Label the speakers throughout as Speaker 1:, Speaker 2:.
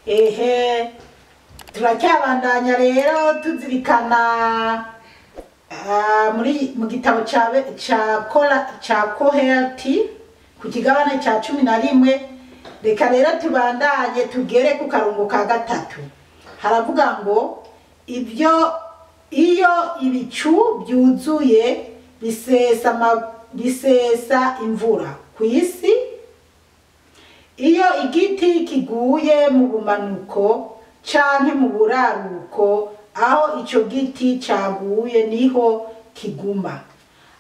Speaker 1: Ehe, turacyabandanya rero tuzirikana muri mu gitabo ca Koheleti ku kigabane ca 11. Reka rero tubandanye tugere ku karungo ka 3. Haravuga ngo ibyo iyo ibicu byuzuye bisesa imvura ku isi. Iyo igiti kiguye mu bumanuko canke mu buraruko, aho ico giti caguye niho kiguma.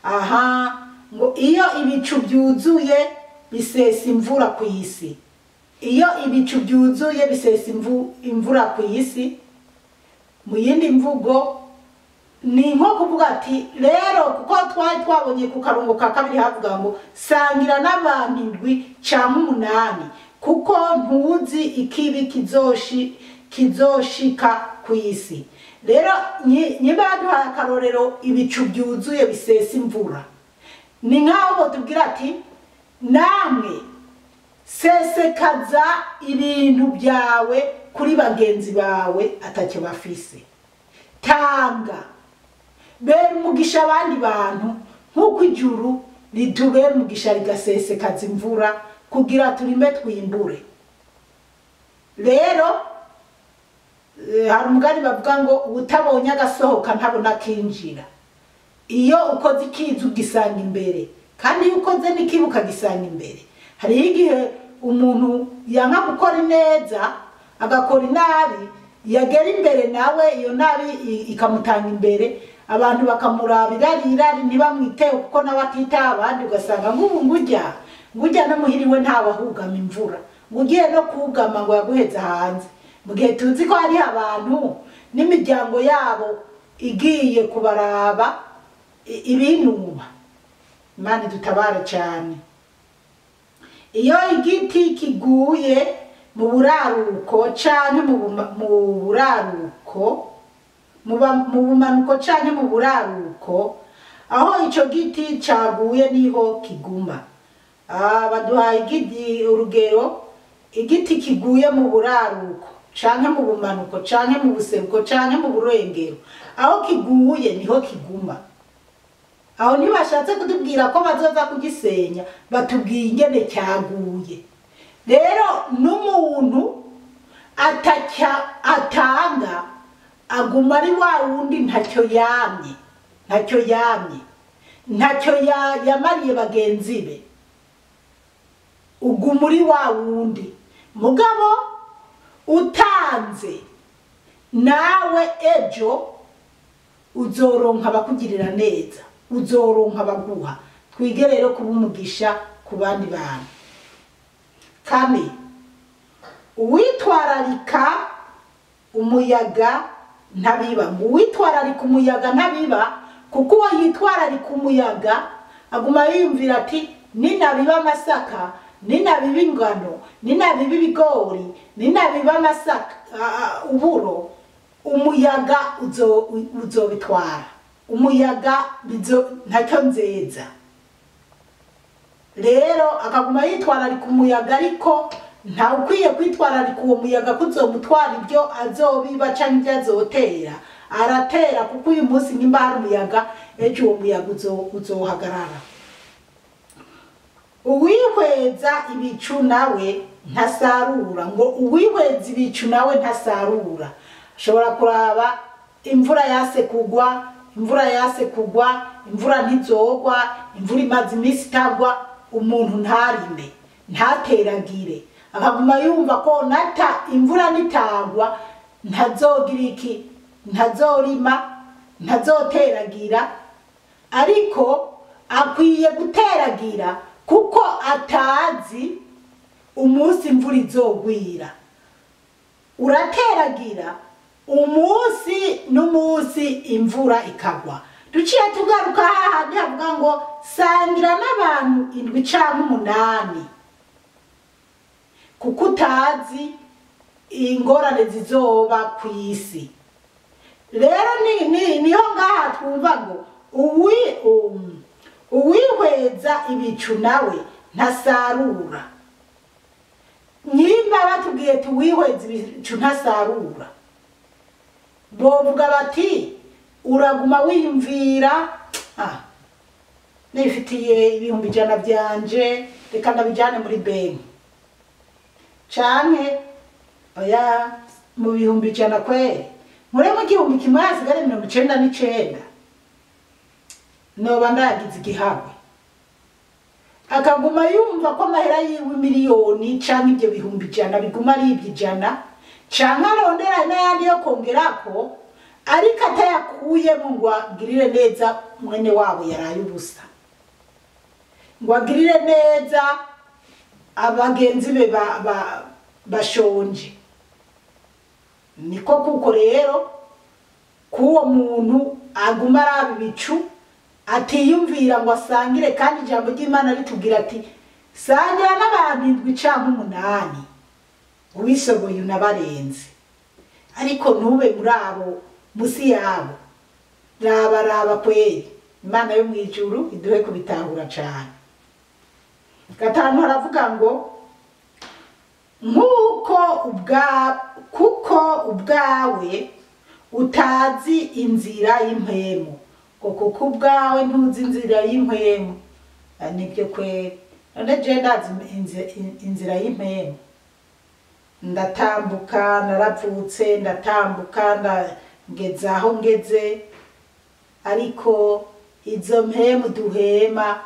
Speaker 1: Aha ngo iyo ibicu byuzuye bisesa imvura ku isi. Iyo ibicu byuzuye bisesa imvura ku isi. Mu yindi mvugo ni nko kuvuga ati rero kuko twari twabonye ku karungo ka 2 havuga ngo sangira n'abantu 7 canke 8, kuko ntuzi ikibi kizoshika ku isi. Rero niba baduhaye akarorero ibicu byuzuye bisesa imvura, ni nk'aho tubwira ati namwe sesekaza ibintu byawe kuri bagenzi bawe atacyo bafise. Tanga, bera umugisha abandi bantu nk'uko ijuru ritubera umugisha rigasesekaza imvura kugira turime twimbure. Rero hari umugani bavuga ngo utabonye agasohoka ntabona kinjira. Iyo ukoze ikiza ugisanga imbere, kandi iyo ukoze n'ikibi ukagisanga imbere. Hari igihe umuntu yanka gukora neza agakora inabi, yagera imbere nawe iyo nabi ikamutanga imbere, abantu bakamuraba irari ntibamwiteho kuko nawe atitaho abandi. Ugasanga ngubu ngujya no muhiriwe ntawahugama imvura, ngugiye no kugama ngo yaguheza hanze. Mu gihe tuzi ko hari abantu n'imiryango yabo igiye kubaraba ibinuba. Imana idutabare cyane. Iyo igiti kiguye mu buraruko canke mu buraruko mu bumanuko canke mu buraruko, aho ico giti caguye niho kiguma. Baduhaye urugero, igiti kiguye mu buraruko canke mu bumanuko canke mu buseruko canke mu burengero, aho kiguye niho kiguma. Aho ntibashatse kutubwira ko bazoza kugisenya, batubwiye ingene cyaguye. Rero n'umuntu atanga aguma ari wa wundi ntacyo yamye, ntacyo yamye, ntacyo yamariye bagenzi be, uguma uri wa wundi. Mugabo utanze nawe ejo uzoronka abakugirira neza, uzoronka abaguha. Twige rero kuba umugisha ku bandi bantu. 4, uwitwararika umuyaga ntabiba. Ngo uwitwararika umuyaga ntabiba, kuko uwo yitwararika umuyaga aguma yiyumvira ati ninabiba amasaka, ninabiba ingano, ninabiba ibigori, ninabiba amasaka uburo, umuyaga uzobitwara, umuyaga ntacyo nzeza. Rero akaguma yitwararika umuyaga, ariko nta ukwiye kwitwararika uwo muyaga kuzomutwara ibyo azobiba canke ibyo azotera. Aratera kuko uyu munsi nimba hari umuyaga, ejo uwo muyaga uzohagarara. Uwihweza ibicu nawe ntasarura. Ngo uwihweza ibicu nawe ntasarura. Ashobora kuraba imvura yase kugwa, imvura yase kugwa, imvura ntizogwa, imvura imaze iminsi itagwa, umuntu ntarime, ntateragire, akaguma yumva ko nata imvura nitagwa ntazogira iki, ntazorima, ntazoteragira. Ariko akwiye guteragira kuko atazi umunsi imvura izogwira. Urateragira umunsi n'umunsi imvura ikagwa. Duciye tugaruka hahandi havuga ngo sangira n'abantu 7 canke 8, kuko utazi ingorane zizoba ku isi. Rero niho ngaha twumva ngo uwihweza ibicu nawe ntasarura. Nyimba batubwiye tuwihweza ibicu ntasarura, bovuga bati uraguma wiyumvira, nifitiye 100,000 byanje reka ndabijane muri benki, canke oya mu 100,000 kweri muremo 1,000 hasigare 99, noba ndagize igihabwe. Akaguma yumva ko amahera yiwe miliyoni canke ibyo 100,000 biguma ari iby'ijana, canke arondera n'ayandi yo kongerako, ariko atayakuyemo ngo agirire neza mwene wabo yaraye ubusa, ngo agirire neza abagenzi be bashonje. Niko kuko rero kuwo muntu aguma araba ibicu atiyumvira ngo asangire, kandi ijambo ry'Imana ritubwira ati sangira n'abantu 7 canke 8 ubishoboye unabarenze, ariko ntube muri abo musi yabo. Raba raba kweri, Imana yo mwijuru iduhe kubitahura cane. 5 haravuga ngo nkuko kuko ubwawe utazi inzira y'impwemu, ngo kuko ubwawe ntuzi inzira y'impwemu. Nibyo kweri, none je ndazi inzira y'impwemu, ndatambuka, naravutse ndatambuka, ndageze aho ngeze, ariko izo mpemu duhema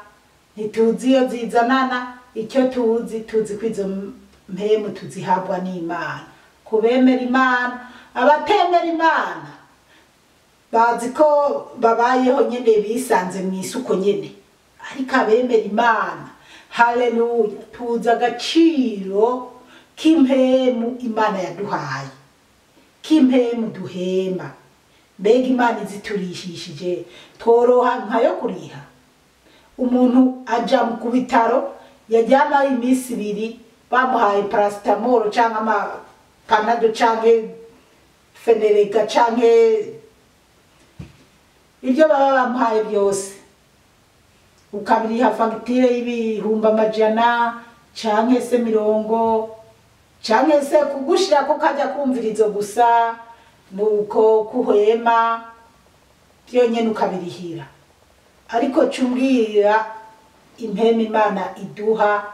Speaker 1: ntituzi iyo zizanana. Icyo tuzi, tuzi ko izo mpemu tuzihabwa n'Imana. Kubemera Imana, abatemera Imana bazi ko babayeho nyene bisanze mu isuko nyene, ariko abemera Imana, haleluya, tuzi agaciro k'impemu Imana yaduhaye, k'impemu duhema. Mbega Imana iziturishishije tworoha nkayo kuriha. Umuntu aja ku bitaro yajyamayo iminsi 2 bamuhaye paracetamol canke amapanado canke fenerega canke ibyo baba bamuhaye byose, ukabiriha fagitire y'500,000 canke se 40 canke se kugushira ko kajya kumvirizo gusa nuko kuhema byonyene ukabirihira. Ariko cumbwira impemu Imana iduha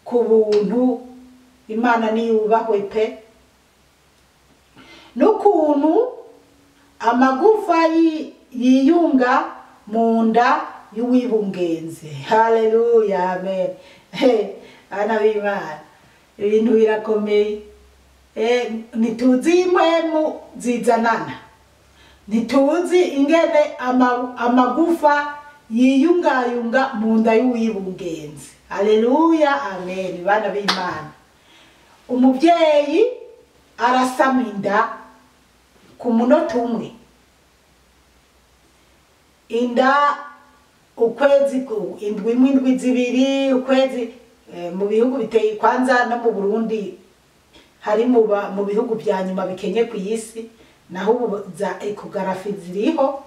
Speaker 1: ku buntu, Imana niyubahwe pe. N'ukuntu amagufa yiyunga mu nda y'uwibungenze. Haleluya, amen. Bana b'Imana, ibintu birakomeye. Ntituzi impwemu zizanana, ntituzi ingene amagufa yiyungayunga mu nda y'uwibungenze. Haleluya, amen. Bana b'Imana, umubyeyi arasama inda ku munota umwe, inda ukwezi, indwi imwe, indwi 2, ukwezi. Mu bihugu biteye kwanza no mu Burundi hari mu bihugu bya nyuma bikenye ku isi, naho ubu za ecography ziriho.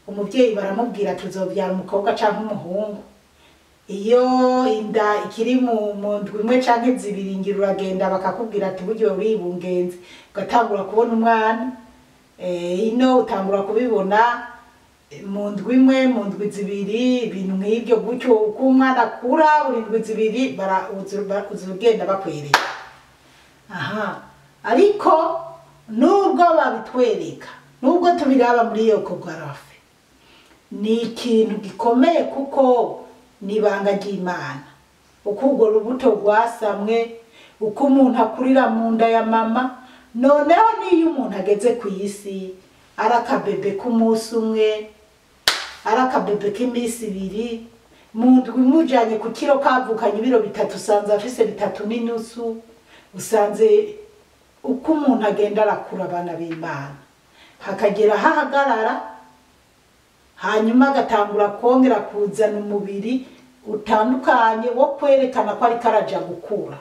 Speaker 1: Umubyeyi baramubwira tuzobyara umukobwa canke umuhungu. Iyo inda ikiri mu ndwi imwe canke 2 ngira uragenda bakakubwira ati buryo uribungenze, ugatangura kubona umwana. Ino utangura kubibona mu ndwi imwe, mu ndwi 2, ibintu nk'ibyo gutyo. Uko umwana akura buri ndwi 2 uzugenda bakwereka. Aha, ariko nubwo babitwereka, nubwo tubiraba muri iyo ecography, ni ikintu gikomeye kuko ni ibanga ry'Imana. Uko urwo rubuto rwasamwe, uko umuntu akurira mu nda ya mama, noneho niyo umuntu ageze ku isi ari akabebe k'umunsi umwe, ari akabebe k'iminsi 2, mu ndwi imujanye ku kiro kavukanye ibiro 3, usanze afise 3.5. Usanze uko umuntu agenda arakura, abana b'Imana, hakagera hahagarara, hanyuma agatangura kongera kuzana umubiri utandukanye wo kwerekana ko ariko araja gukura,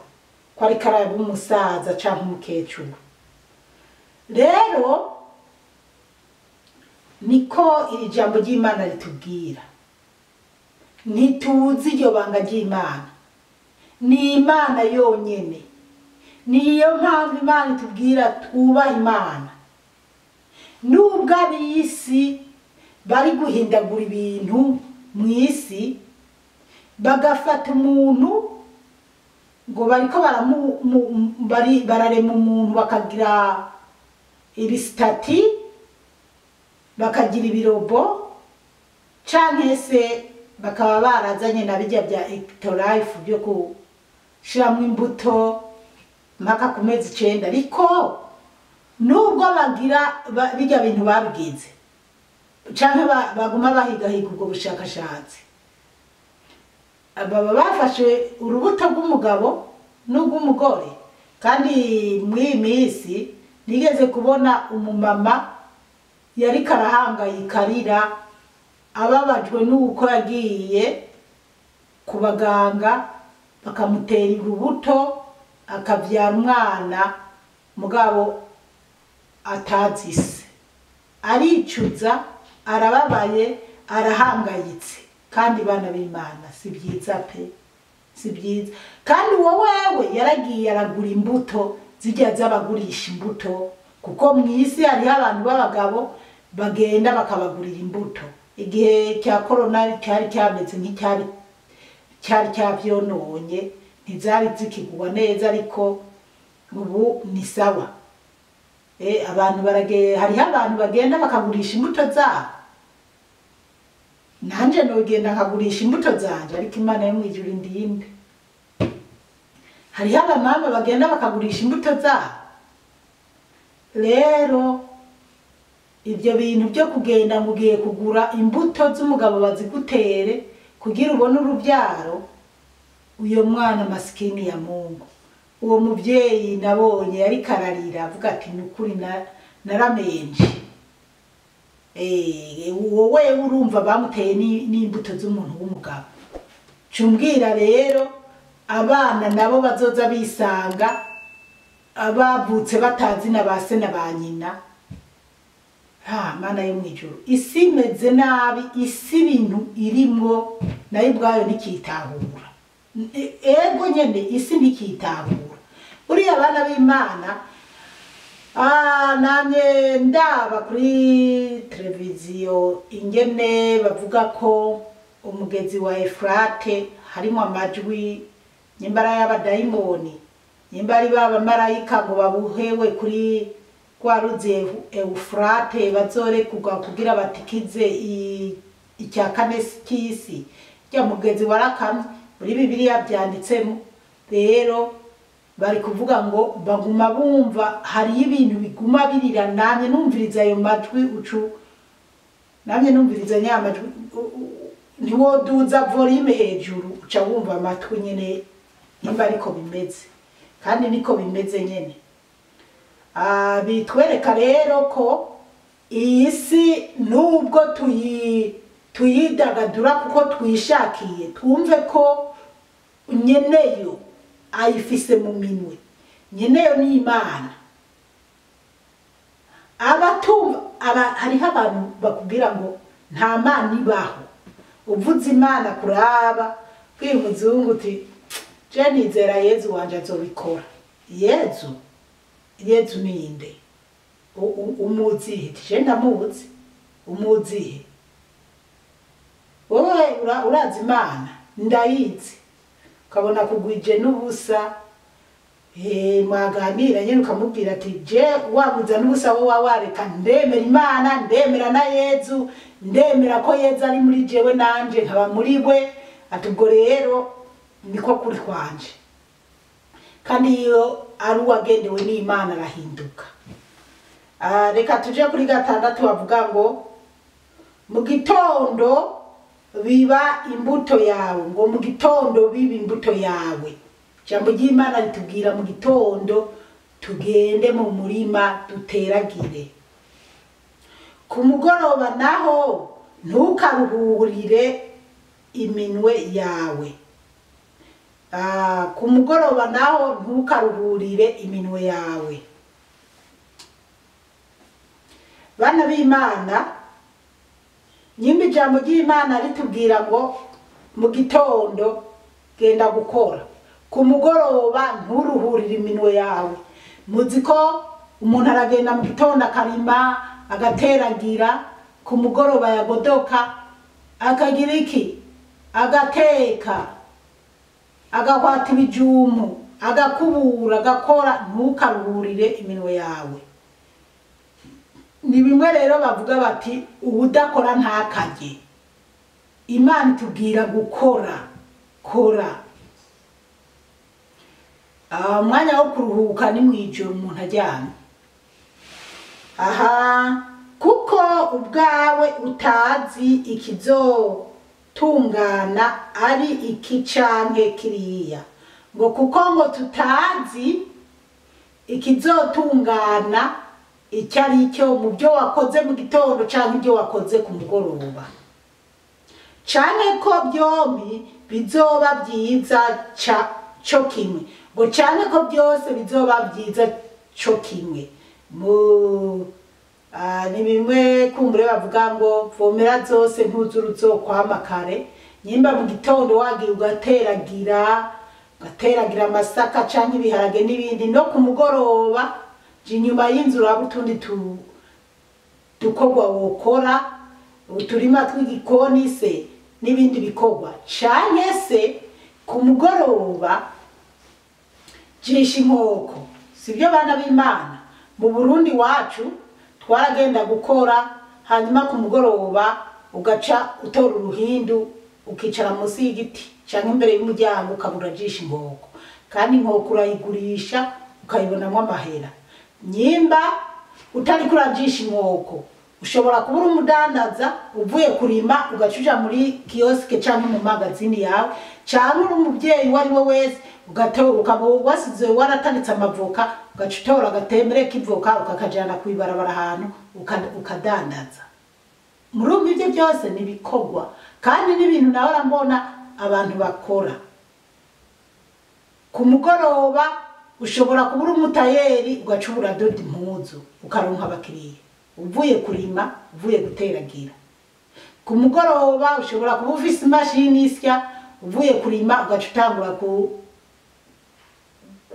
Speaker 1: ko ariko araba umusaza canke umukecuru. Rero niko iri jambo ry'Imana ritubwira, ntituzi iryo banga ry'Imana, ni Imana yonyene. Niyo mpamvu Imana itubwira twubaha Imana. Nubwo ab'isi bari guhindagura ibintu mu isi, bagafata umuntu ngo bariko bararema umuntu, bakagira ibisitati, bakagira ibirobo, canke se bakaba barazanye na bijya bya ectolife byo gushiramwo imbuto mpaka ku mezi 9. Ariko nubwo bagira bijya bintu babigize canke baguma bahigahiga ubwo bushakashatsi, baba bafashe urubuto rw'umugabo n'urw'umugore. Kandi muri iyi minsi nigeze kubona umumama yariko arahangayika arira, ababajwe n'uko yagiye ku baganga bakamutera urubuto akabyara umwana mugabo atazi se. Aricuza, arababaye, arahangayitse. Kandi bana b'Imana, si byiza pe, si byiza. Kandi uwo wewe yaragiye aragura imbuto zijya z'abagurisha imbuto, kuko mu isi hariho abantu b'abagabo bagenda bakabagurira imbuto. Igihe cya corona cyari cyameze nk'icyari cyari cyavyononye, ntizari zikigurwa neza, ariko ubu ni sawa. Abantu barage, hariho abantu bagenda bakagurisha imbuto zabo. Nanje nogenda nkagurisha imbuto zanje, ariko Imana yo mwijuru indinde. Hariho abamama bagenda bakagurisha imbuto zabo. Rero ibyo bintu byo kugenda ngo ugiye kugura imbuto z'umugabo bazigutere kugira ubone urubyaro, uyo mwana masikini ya Mungu. Uwo muvyeyi nabonye yariko ararira avuga ati nukuri naramenje. Wowe urumva bamuteye n'imbuto z'umuntu w'umugabo. Cumbwira rero abana nabo bazoza bisanga abavutse batazi na ba se na ba nyina. Ha, Mana yo mwijuru, isi imeze nabi, isi ibintu irimwo nayo ubwayo ntikitahura. Ego nyene isi ntikitahura. Uriya bana b'Imana, namye ndaba kuri televiziyo ingene bavuga ko umugezi wa Efrate harimo amajwi nyimbara y'abadayimoni, nyimbari b'abamarayika ngo babuhewe kuri kwa ruzi Eufrate bazorekurwa kugira batikize icya kane cy'isi. Rya mugezi warakamye, muri Bibiliya byanditsemo. Rero bari kuvuga ngo baguma bumva hari ibintu biguma birira. Namye numviriza ayo majwi ucu, namye numviriza nya majwi, ntiwoduza volume hejuru uca wumva amatwi nyene nimba ariko bimeze. Kandi niko bimeze nyene. Bitwereka rero ko iyi si nubwo tuyidagadura kuko twishakiye, twumve ko nyeneyo ayifise mu minwe. Nyeneyo ni Imana. Abatumva hariho abantu bakubwira ngo nta Mana ibaho. Uvuze Imana kuraba bwira umuzungu uti je nizera Yezu wanje azobikora. Yezu ninde? Umuzihe? Je ndamuzi. Umuzihe? Wowe urazi Imana? Ndayizi. Ukabona kugwije n'ubusa. Mwaganira nyene ukamubwira ati je wabuza n'ubusa wowe wareka, ndemera Imana, ndemera na Yezu, ndemera ko Yezu ari muri jewe nanje nkaba muri we. Ati ubwo rero niko kuri kwanje. Kandi iyo ari uwagendewe n'Imana arahinduka. Reka tuje kuri 6 bavuga ngo mu gitondo biba imbuto yawe, ngo mu gitondo biba imbuto yawe. Ijambo ry'Imana ritubwira mu gitondo tugende mu murima duteragire. Ku mugoroba naho ntukaruhurire iminwe yawe. Ku mugoroba naho ntukaruhurire iminwe yawe. Bana b'Imana, nyimba ijambo ry'Imana ritubwira ngo mu gitondo genda gukora, Ku mugoroba nturuhurire iminwe yawe. Muzi ko umuntu aragenda mu gitondo akarima, agateragira, ku mugoroba yagodoka akagira iki? Agateka, agahwata ibijumu, agakubura, agakora. Ntukaruhurire iminwe yawe. Ni bimwe rero bavuga bati uwudakora ntakarye. Imana itubwira gukora, kora. Umwanya wo kuruhuka ni mw'ijoro umuntu aryamye. Aha, kuko ubwawe utazi ikizotungana ari iki canke kiriya. Ngo kuko ngo tutazi ikizotungana icyo ari cyo mu byo wakoze mu gitondo canke ibyo wakoze ku mugoroba, canke ko byombi bizoba byiza co kimwe. Ngo canke ko byose bizoba byiza co kimwe. Ni bimwe kumbure bavuga ngo vomera zose ntuzuru uzokwama kare. Nyimba mu gitondo wagiye ugateragira, ugateragira amasaka canke ibiharage n'ibindi, no ku mugoroba je inyuma y'inzu uraba utundi dukorwa wokora, uturima tw'igikoni se n'ibindi bikorwa, canke se ku mugoroba jisha inkoko. Sibyo bana b'Imana? Mu Burundi wacu twaragenda gukora, hanyuma ku mugoroba ugaca utora uruhindu ukicara munsi y'igiti canke imbere y'umuryango ukabura jisha inkoko, kandi inkoko urayigurisha ukayibonamwo amahera. Nyimba utariko urajisha inkoko ushobora kuba uri umudandaza uvuye kurima ugaca uja muri kioske canke mu magazini yawe, canke uri umuvyeyi uwo ari we wese ukaba wasize waratanitse amavoka, ugaca utora agatemere k'ivoka ukakajana kw'ibarabara ahantu ukadandaza. Murumva ivyo byose ni ibikorwa kandi n'ibintu nahora mbona abantu bakora. Ku mugoroba ushobora kuba uri umutayeri ugaca uradoda impuzu ukaronka abakiriya uvuye kurima, uvuye guteragira. Ku mugoroba ushobora kuba ufise imashini isya, uvuye kurima ugaca utangura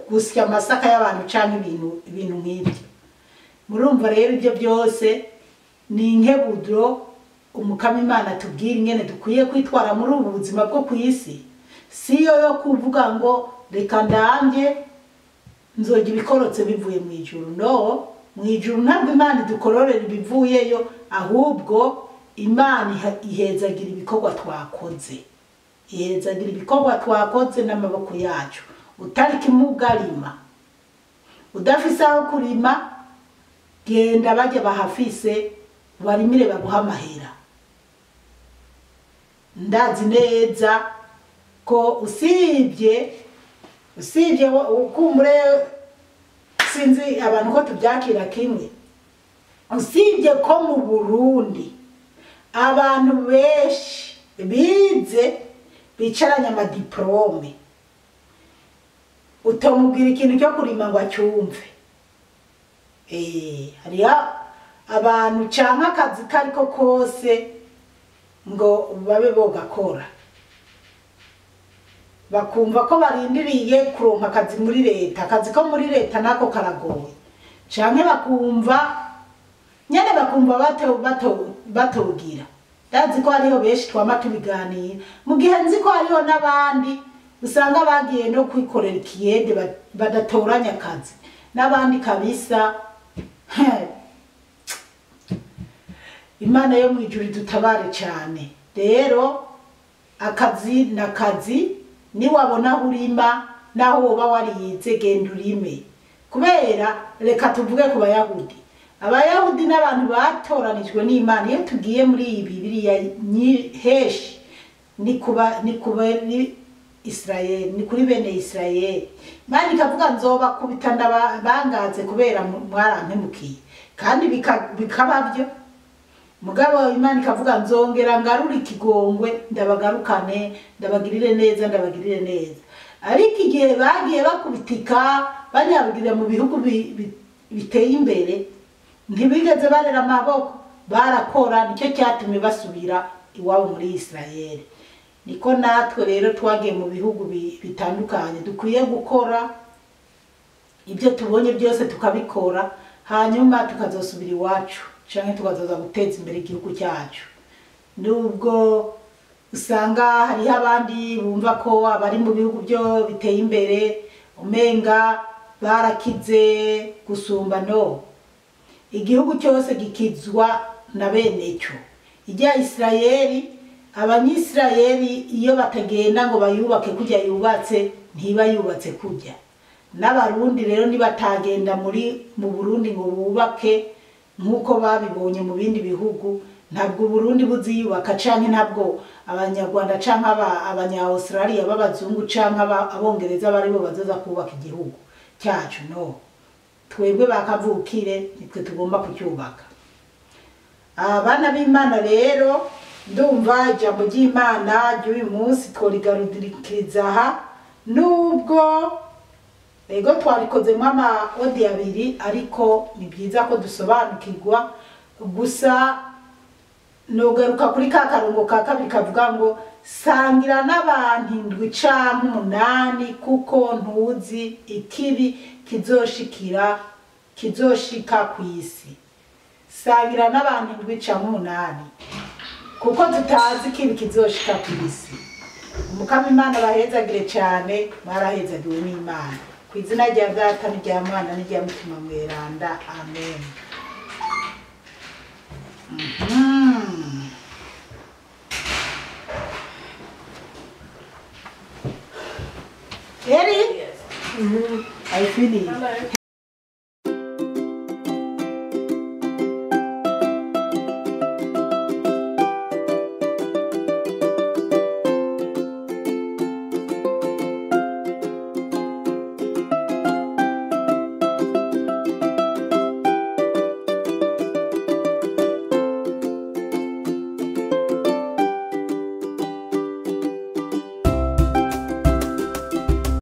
Speaker 1: gusya amasaka y'abantu canke ibintu nk'ibyo. Murumva rero ibyo byose ni inkeburo Umukama Imana atubwira ingene dukwiye kwitwara muri ubu buzima bwo kw'isi. Siyo yo kuvuga ngo reka ndamye nzojya ibikorotse bivuye mu ijuru. No, mu ijuru ntabwo Imana idukororera ibivuyeyo, ahubwo Imana ihezagira ibikorwa twakoze, ihezagira ibikorwa twakoze n'amaboko yacu. Utari kimugarima, udafise aho kurima, genda bajya bahafise barimire baguha amahera. Ndazi neza ko usibye ukumbure, sinzi abantu ko tubyakira kimwe, usibye ko mu Burundi abantu benshi bize bicaranye amadiplome, utomubwira ikintu cyo kurima ngo acyumve. Hariya abantu canke akazi kariko kose ngo babe bogakora, bakumva ko barindiriye kuronka akazi muri leta. Akazi ko muri leta nako karagoye, canke bakumva nyene bakumva batogira. Ndazi ko hariho benshi twama tubiganira, mu gihe nzi ko hariho n'abandi usanga bagiye no kwikorera ikiyede badatoranya akazi, n'abandi kabisa. Imana yo mw'ijuru idutabare cane. Rero akazi n'akazi, niwabona aho urima naho woba warize genda urime. Kubera reka tuvuge ku Bayahudi. Abayahudi n'abantu batoranijwe n'Imana. Iyo tugiye muri iyi Bibiliya heshi ni kuba ni Israel, ni kuri bene Israel. Imana ikavuga nzobakubita ndabangaze kubera mwarampemukiye, kandi bikaba byo. Mugabo Imana ikavuga nzongera ngarura ikigongwe ndabagarukane, ndabagirire neza, ndabagirire neza. Ariko igihe bagiye bakubitika banyabwira mu bihugu biteye imbere, ntibigeze barera amaboko, barakora. Nicyo cyatumye basubira iwabo muri Israel. Niko natwe rero twagiye mu bihugu bitandukanye, dukwiye gukora ibyo tubonye byose tukabikora, hanyuma tukazosubira iwacu canke tukazoza guteza imbere igihugu cyacu. Nubwo usanga hariho abandi bumva ko abari mu bihugu byo biteye imbere umenga barakize gusumba, no igihugu cyose gikizwa na bene cyo. Ijya Isirayeli, Abanyisirayeli iyo batagenda ngo bayubake kujya yubatse, ntiba yubatse kujya. N'Abarundi rero nibatagenda mu Burundi ngo bubake nk'uko babibonye mu bindi bihugu, ntabwo Burundi buziyubaka, canke ntabwo Abanyarwanda canke Abanya-Australia b'abazungu canke Abongereza baribo bazoza kubaka igihugu cyacu. No twebwe bakavukire nitwe tugomba kucyubaka. Abana b'Imana rero, ndumva ijambo ry'Imana ry'uyu munsi tworigarukiriza aha, nubwo ego twarikozemo ama audio abiri, ariko ni byiza ko dusobanukirwa. Gusa nogaruka kuri ka karongo ka kabiri kavuga ngo sangira n'abantu 7 canke 8, kuko ntuzi ikibi kizoshika ku isi. Sangira n'abantu 7 canke 8, kuko tutazi ikibi kizoshika ku isi. Umukama Imana bahezagire cyane, mwarahezagiwe n'Imana. Ku izina rya Data n'irya Mwana n'irya Mutima Mweranda, amen. Eri?
Speaker 2: Yes.
Speaker 1: I finish.
Speaker 2: Hello.